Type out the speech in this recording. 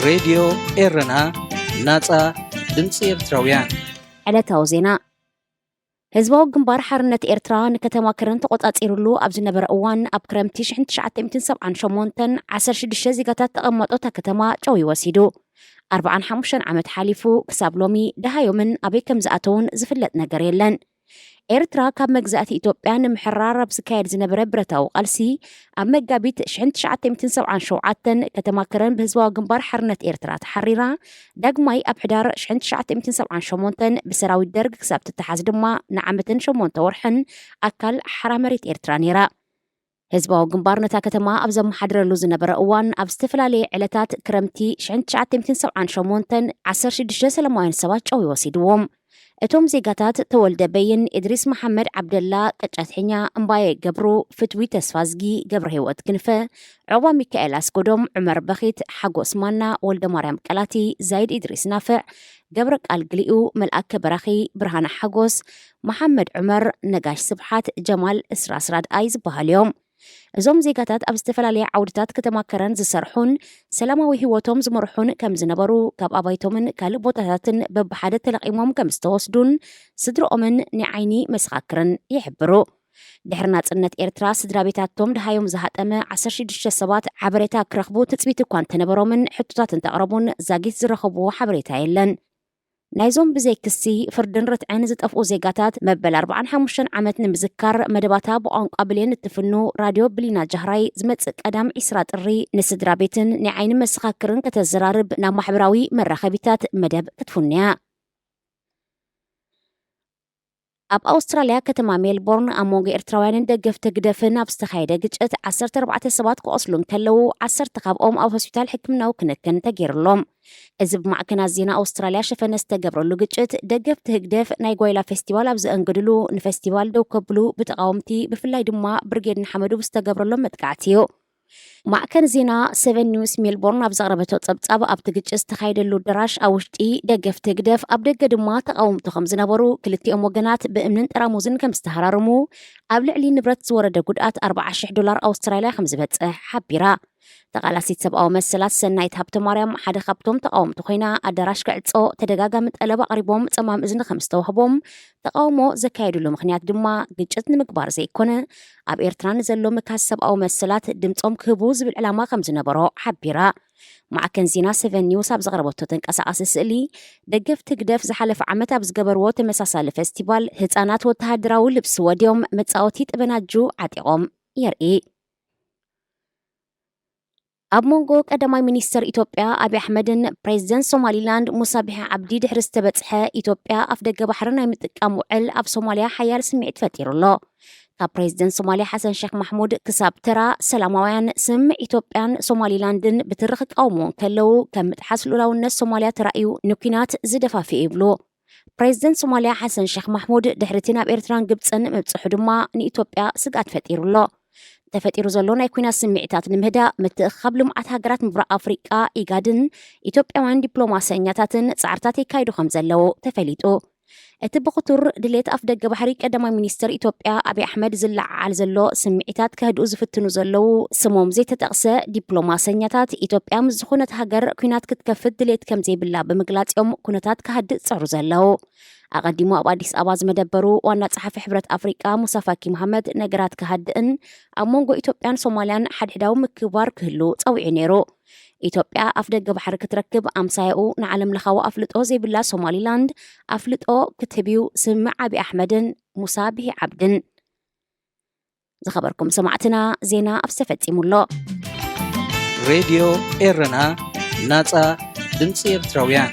ሬድዮ ኤረና፣ ናጻ ድምጺ ኤርትራውያን። ዕለታዊ ዜና። ህዝባዊ ግንባር ሓርነት ኤርትራ ንከተማ ከረን ተቖጻጺሩሉ ኣብ ዝነበረ እዋን፣ ኣብ ክረምቲ ሽሕን ትሽዓተ ሚእትን ሰብዓን ሸሞንተን ዓሰርተ ሽዱሽተ ዜጋታት ተቐማጦ እታ ከተማ ጨውዩ ወሲዱ። ኣርብዓን ሓሙሽተን ዓመት ሓሊፉ፣ ክሳብ ሎሚ ደሃዮምን ኣበይ ከም ዝኣተዉን ዝፍለጥ ነገር የለን። ኤርትራ ካብ መግዛእቲ ኢትዮጵያ ንምሕራር ኣብ ዝካየድ ዝነበረ ብረታዊ ቃልሲ፣ ኣብ መጋቢት ሽሕን ትሽዓተ ሚእትን ሰብዓን ሸውዓተን ከተማ ከረን ብህዝባዊ ግንባር ሓርነት ኤርትራ ተሓሪራ፣ ዳግማይ ኣብ ሕዳር ሽሕን ትሽዓተ ሚእትን ሰብዓን ሸሞንተን ብሰራዊት ደርግ ክሳብ ትተሓዝ ድማ ንዓመትን ሸሞንተ ወርሕን ኣካል ሓራ መሬት ኤርትራ ነይራ። ህዝባዊ ግንባር ነታ ከተማ ኣብ ዘመሓድረሉ ዝነበረ እዋን፣ ኣብ ዝተፈላለየ ዕለታት ክረምቲ ሽሕን ትሽዓተ ሚእትን ሰብዓን ሸሞንተን ዓሰርተ ሽዱሽተ ሰላማውያን ሰባት ጨውዩ ወሲድዎም። እቶም ዜጋታት ተወልደ በይን፣ ኢድሪስ መሓመድ ዓብደላ፣ ቀጫትሕኛ፣ እምባየ ገብሩ፣ ፍትዊ ተስፋዝጊ፣ ገብረ ህይወት ክንፈ፣ ዖባ ሚካኤል ኣስጎዶም፣ ዑመር በኺት፣ ሓጎስ ማና፣ ወልደ ማርያም ቀላቲ፣ ዛይድ ኢድሪስ ናፍዕ፣ ገብረ ቃል ግሊኡ፣ መልኣከ በራኺ፣ ብርሃነ ሓጎስ፣ መሓመድ ዑመር፣ ነጋሽ ስብሓት፣ ጀማል እስራስ ራድኣይ ዝበሃሉ እዮም። እዞም ዜጋታት ኣብ ዝተፈላለየ ዓውድታት ከተማ ከረን ዝሰርሑን ሰላማዊ ህይወቶም ዝመርሑን ከም ዝነበሩ፣ ካብ ኣባይቶምን ካልእ ቦታታትን በብሓደ ተለቒሞም ከም ዝተወስዱን ስድርኦምን ናይ ዓይኒ መሰኻክርን ይሕብሩ። ድሕሪ ናጽነት ኤርትራ፣ ስድራ ቤታቶም ደሃዮም ዝሃጠመ ዓሰርተ ሽዱሽተ ሰባት ሓበሬታ ክረኽቡ ትጽቢት እኳ እንተነበሮምን ሕቶታት እንተቕረቡን ዛጊት ዝረኸብዎ ሓበሬታ የለን። ናይዞም ብዘይ ክሲ፣ ፍርድን ርትዕን ዝጠፍኡ ዜጋታት መበል ኣርብዓን ሓሙሽተን ዓመት ንምዝካር፣ መደባታ ብቋንቋ ብሌን እትፍኑ ራድዮ ብሊና ጃህራይ፣ ዝመጽእ ቀዳም ዒስራ ጥሪ ንስድራ ቤትን ናይ ዓይኒ መሰኻክርን ከተዘራርብ ናብ ማሕበራዊ መራኸቢታት መደብ ክትፍኑ እያ። ኣብ ኣውስትራልያ ከተማ ሜልቦርን ኣብ መንጎ ኤርትራውያንን ደገፍቲ ህግደፍን ኣብ ዝተኻየደ ግጭት ዓሰርተ ኣርባዕተ ሰባት ክቖስሉ እንከለዉ፣ ዓሰርተ ካብኦም ኣብ ሆስፒታል ሕክምናዊ ክንክን ተገይሩሎም። እዚ ብማዕከናት ዜና ኣውስትራልያ ሸፈነ ዝተገብረሉ ግጭት፣ ደገፍቲ ህግደፍ ናይ ጓይላ ፌስቲቫል ኣብ ዘእንግድሉ፣ ንፌስቲቫል ደው ከብሉ ብተቓወምቲ፣ ብፍላይ ድማ ብርጌድ ንሓመዱ ብዝተገብረሎም መጥቃዕቲ እዩ። ማዕከን ዜና ሰቨን ኒውስ ሜልቦርን ኣብ ዘቕረበቶ ጸብጻብ፣ ኣብቲ ግጭት ዝተኻየደሉ ኣዳራሽ ኣብ ውሽጢ ደገፍቲ ህግደፍ፣ ኣብ ደገ ድማ ተቓወምቲ ከም ዝነበሩ፣ ክልቲኦም ወገናት ብእምንን ጠራሙዝን ከም ዝተሃራረሙ፣ ኣብ ልዕሊ ንብረት ዝወረደ ጉድኣት ኣርብዓ ሽሕ ዶላር ኣውስትራልያ ከም ዝበጽሕ ሓቢራ። ተቓላሲት ሰብኣዊ መሰላት ሰናይት ሃብተማርያም ሓደ ካብቶም ተቓወምቲ ኮይና፣ ኣዳራሽ ክዕጾ ተደጋጋሚ ጠለብ ኣቕሪቦም ጸማም እዝኒ ከም ዝተዋህቦም፣ ተቓውሞ ዘካየድሉ ምኽንያት ድማ ግጭት ንምግባር ዘይኮነ፣ ኣብ ኤርትራ ንዘሎ ምክሃስ ሰብኣዊ መሰላት ድምጾም ክህቡ ዝብል ዕላማ ከም ዝነበሮ ሓቢራ። ማዕከን ዜና ሰቨን ኒውስ ኣብ ዘቕረበቶ ተንቀሳቓሲ ስእሊ፣ ደገፍቲ ህግደፍ ዝሓለፈ ዓመት ኣብ ዝገበርዎ ተመሳሳሊ ፌስቲቫል፣ ህጻናት ወተሃደራዊ ልብሲ ወድዮም መጻወቲ ጠበናጁ ዓጢቖም የርኢ። ኣብ መንጎ ቀዳማይ ሚኒስተር ኢትዮጵያ ኣብይ ኣሕመድን ፕሬዚደንት ሶማሊላንድ ሙሳ ቢሒ ዓብዲ ድሕሪ ዝተበጽሐ፣ ኢትዮጵያ ኣፍደገ ባሕሪ ናይ ምጥቃም ውዕል ኣብ ሶማልያ ሓያል ስምዒት ፈጢሩ ኣሎ። ካብ ፕሬዚደንት ሶማልያ ሓሰን ሼክ ማሕሙድ ክሳብ ተራ ሰላማውያን ስምምዕ ኢትዮጵያን ሶማሊላንድን ብትሪ ክቃወምዎ እንከለዉ፣ ከም ምጥሓስ ልኡላውነት ሶማልያ ተራእዩ ንኲናት ዝደፋፍእ ይብሉ። ፕሬዚደንት ሶማልያ ሓሰን ሼክ ማሕሙድ ድሕሪ እቲ ናብ ኤርትራን ግብጽን ምብጽሑ ድማ ንኢትዮጵያ ስግኣት ፈጢሩ ኣሎ። ተፈጢሩ ዘሎ ናይ ኲናት ስምዒታት ንምህዳእ፣ ምትእኽኻብ ልምዓት ሃገራት ምብራቕ ኣፍሪቃ፣ ኢጋድን ኢትዮጵያውያን ዲፕሎማሰኛታትን ጻዕርታት የካይዱ ከም ዘለዉ ተፈሊጡ። እቲ ብኽቱር ድሌት ኣፍደገ ባሕሪ ቀዳማይ ሚኒስተር ኢትዮጵያ ኣብይ ኣሕመድ ዝለዓዓል ዘሎ ስምዒታት ከህድኡ ዝፍትኑ ዘለዉ ስሞም ዘይተጠቕሰ ዲፕሎማሰኛታት፣ ኢትዮጵያ ምስ ዝኾነት ሃገር ኲናት ክትከፍት ድሌት ከም ዘይብላ ብምግላጽ እዮም ኩነታት ክሃድእ ዝጽዕሩ ዘለዉ። ኣቐዲሙ ኣብ ኣዲስ ኣበባ ዝመደበሩ ዋና ጸሓፊ ሕብረት ኣፍሪቃ ሙሳ ፋኪ መሃመድ ነገራት ክሃድእን ኣብ መንጎ ኢትዮጵያን ሶማልያን ሓድሕዳዊ ምክብባር ክህሉ ጸዊዑ ነይሩ። ኢትዮጵያ ኣፍደገ ባሕሪ ክትረክብ ኣምሳያኡ ንዓለም ለኻዊ ኣፍልጦ ዘይብላ ሶማሊላንድ ኣፍልጦ ክትህብ እዩ ስምምዕ ኣብይ ኣሕመድን ሙሳ ቢሂ ዓብድን። ዝኸበርኩም ሰማዕትና፣ ዜና ኣብዚ ተፈጺሙ ኣሎ። ሬድዮ ኤረና፣ ናጻ ድምጺ ኤርትራውያን።